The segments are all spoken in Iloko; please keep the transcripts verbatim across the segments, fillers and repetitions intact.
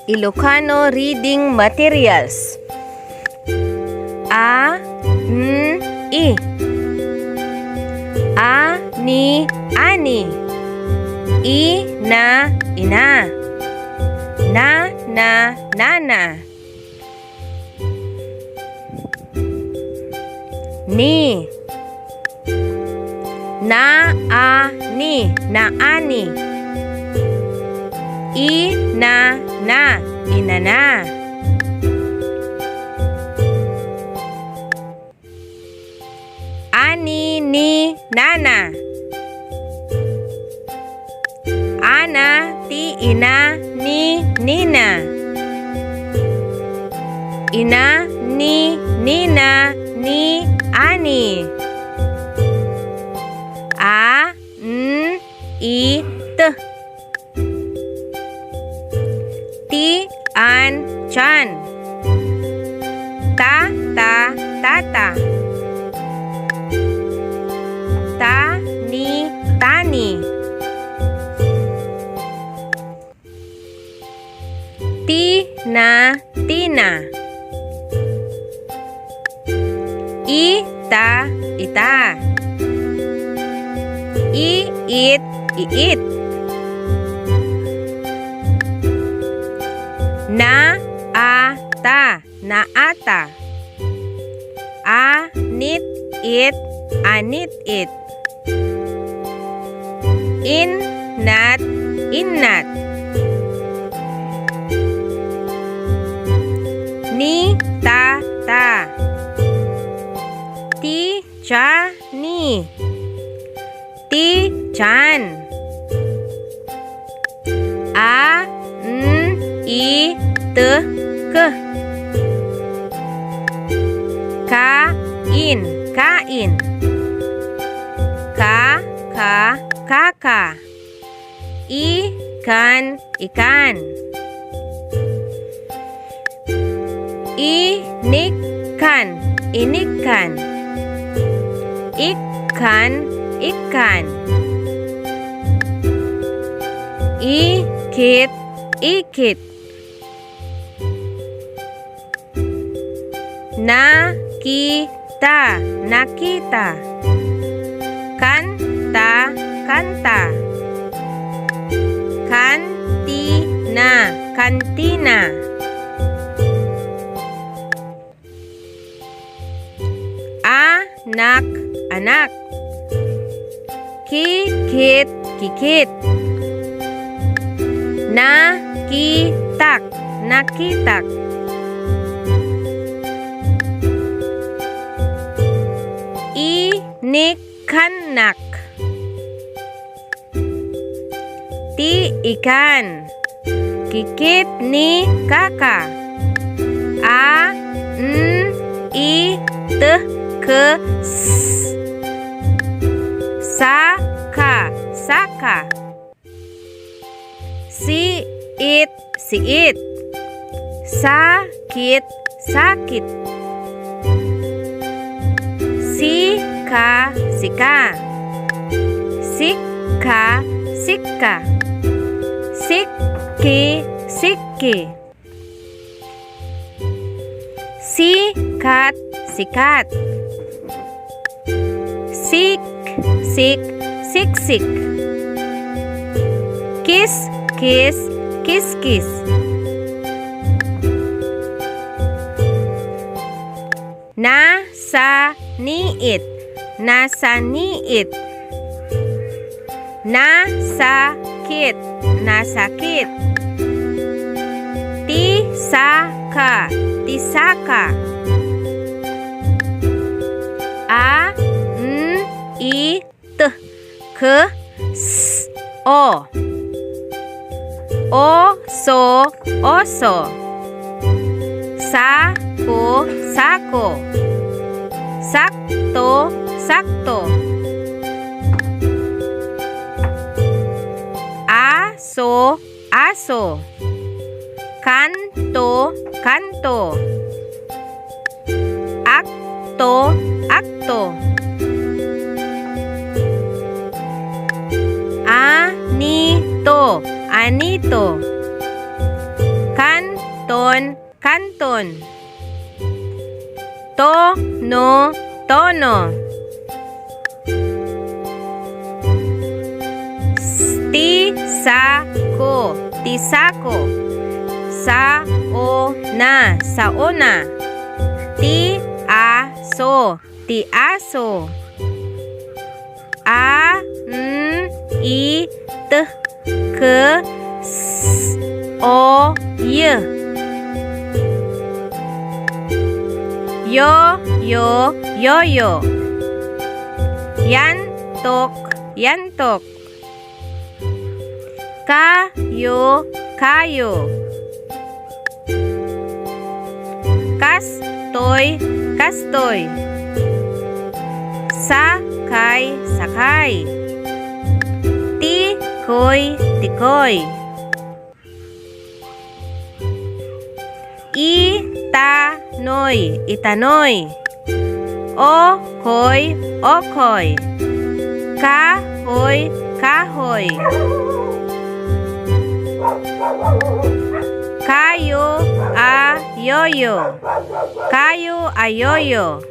Ilocano reading materials. A, n, i. A, ni, ani. I, na, ina. Na, na, nana. Ni. Na, a, ni, naani. I, na, na, inana. Ani, ni, nana. Ana, ti, ina, ni, nina. Ina, ni, nina, ni, ani. A, n, i, t. Ti, an, tian. Ta, ta, tata. Ta, ni, tani. Ti, na, tina. I, ta, ita. I, it, iit. Na, a, ta, naata. A, nit, it, anit-it. In, nat, innat. Ni, ta, ta. Ti, ta, ni. Ti, tian. A, n, i, t, k. Ka, in, kain. Ka, ka, kaka. I, kan, ikan. I, nik, kan, inikkan. Ik, kan, ikkan. I, kit, ikit. Na, ki, ta, nakita. Kan, ta, kanta. Kan, ti, na, kantina. A, nak, anak. Ki, kit, kikit. Na, ki, tak, nakitak. I, nik, kannak. Ti, ikan. Kikit ni kaka. A, n, i, t, k, s. Sa, ka, saka. Si, it, siit. Sa, kit, sakit. Si, ka, sika. Sik, ka, sikka. Sik, ki, sikki. Si, kat, sikat. Sik, sik, siksik. Kis, kis, kiskis. Na, sa, ni, it. Nasaniit. Na, sa, kit. Nasakit. Ti, sa, ka. Tisaka. A, n, i, t, k, s, o. O, so, oso. Sa, ko, sako. Sak, to, sakto. A, so, aso. Kan, to, kanto. Ak, to, akto. A, ni, to, anito. Kan, Kanton. To, no, tono. Ti, sa, ko, ti sako. Sa, o, na, saona. Ti, a, so, ti aso. A, n, i, t, k, s, o, y. Yo, yo, yoyo. Yantok, yantok. Kayo, kayo. Kastoy, kastoy. Sakay, sakay. Tikoy, tikoy. Itanoy, itanoy. Okoy, okoy. Kahoy, kahoy. Kayo a yoyo. Kayo a yoyo.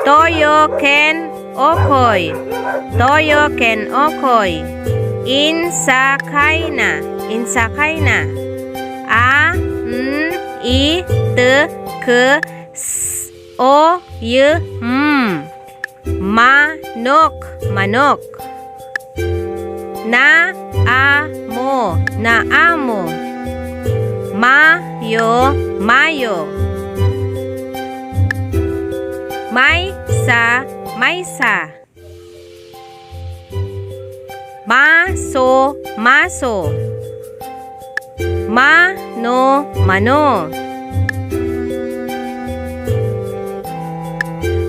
Toyo ken okoy. Toyo ken okoy. Insakayna. Insakayna. A, n, i, t, k, s, o, y, m. Manok, manok. Naamo, naamo. Mayo, mayo. Maysa, maysa. Maso, maso. Mano, mano.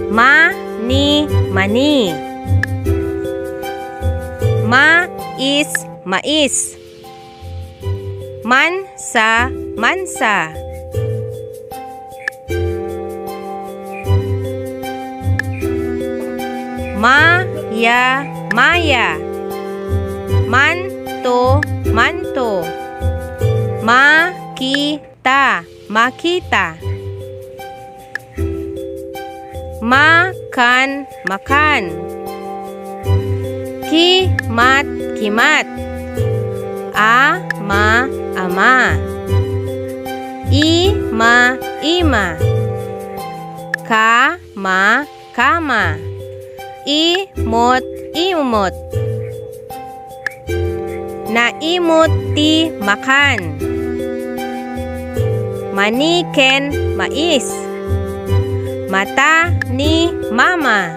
Mani, mani. Mais, mais. Mansa, mansa. Maya, maya. Manto, manto. Makita, makita. Makan, makan. Kimat, kimat. Ama, ama. Ima, ima. Kama, kama. Imot, imot. Naimot ti makan. Mani ken mais. Mata ni mama.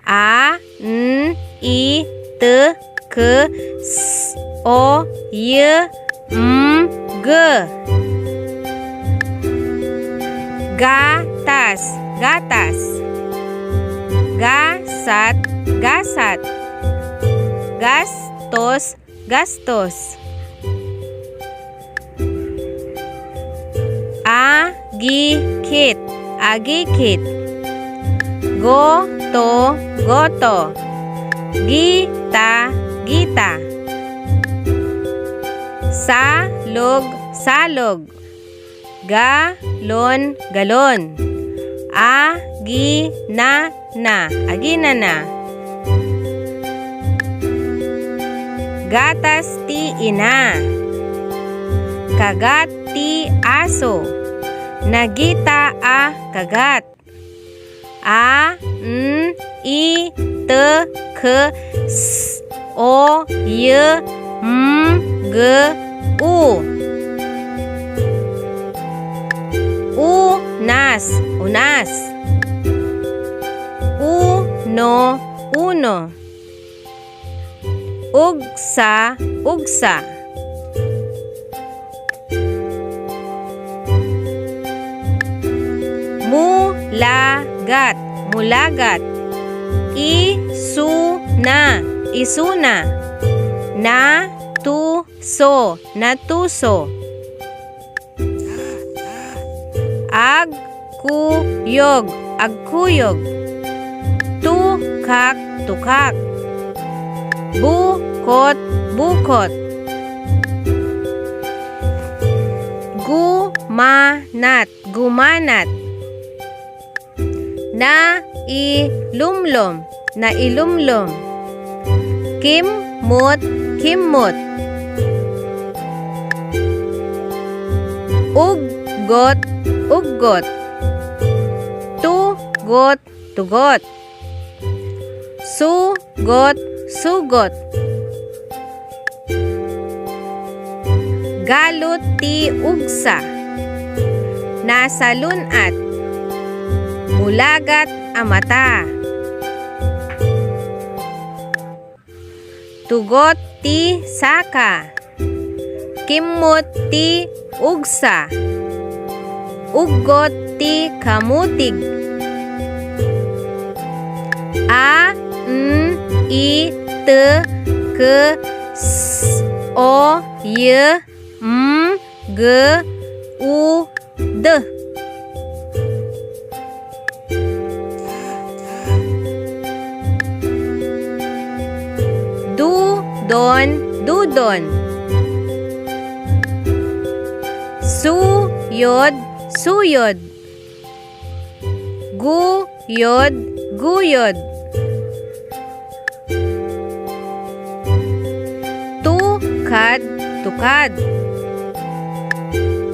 A, n, i, t, k, s, o, y, m, g. Gatas, gatas. Gasat, gasat. Gastos, gastos. Agikit, agikit. Goto, goto. Gita, gita. Salog, salog. Galon, galon. Aginana, aginana. Gatas ti ina. Kagat ti aso. Nagita a kagat. A, n, i, t, k, s, o, y, m, g, u. Unas, unas. Uno, uno. Ugsa, ugsa. Mulagat, mulagat. Isuna, isuna. Natuso, natuso. Agkuyog, agkuyog. Tukak, tukak. Bukot, bukot. Gumanat, gumanat. Nailumlom, nailumlom. Kimmot, kimmot. Uggot, uggot. Tugot, tugot. Sugot, sugot. Galut ti ugsa. Nasalun-at. Bulagat a mata. Tugot ti saka. Kimmot ti ugsa. Uggot ti kamutig. A, N, I, T, K, S, O, Y, M, G, U, D. Dudon, dudon. Suyod, suyod. Guyod, guyod. Tukad, tukad.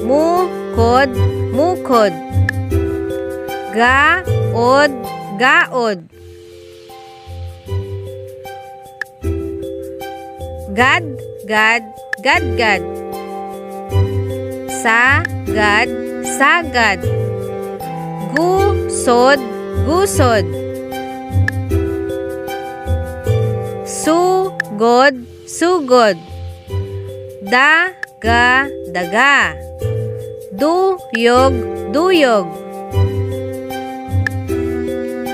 Mukod, mukod. Gaod, gaod. Gad, gad, gadgad. Sagad, sagad. Gusod, gusod. Sugod, sugod. Daga, daga. Duyog, duyog.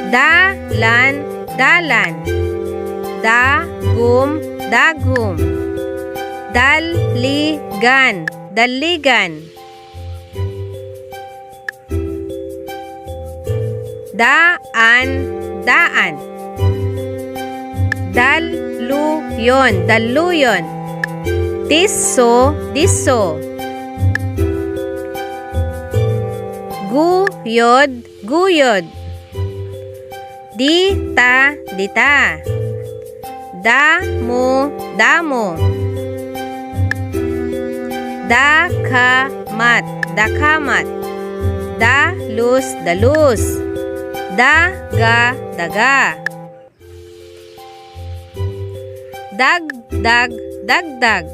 Dalan, dalan. Dagum, dagum. Daligan, daligan. Daan, daan. Dalluyon, dalluyon. Disso, disso. Guyod, guyod. Dita, dita. Damo, damo. Dakamat, dakamat. Dalus, dalus. Daga, daga. Dagdag, dagdag.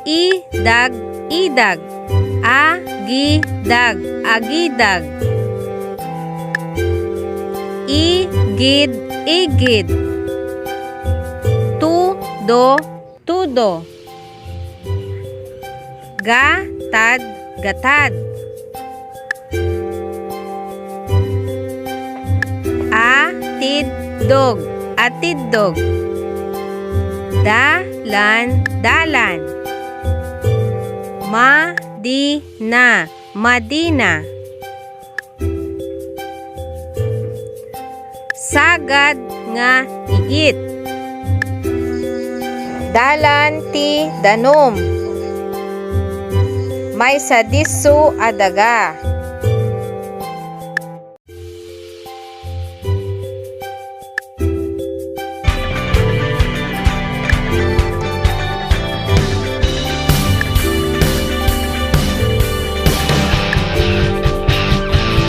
Idag, idag. Agidag, agidag. Igid, igid. Tudo, tudo. Gatad, gatad. Atiddog, atiddog. Dalan, dalan. Madina, madina. Sagad nga iit. Dalan ti danum. Maysa disso a daga.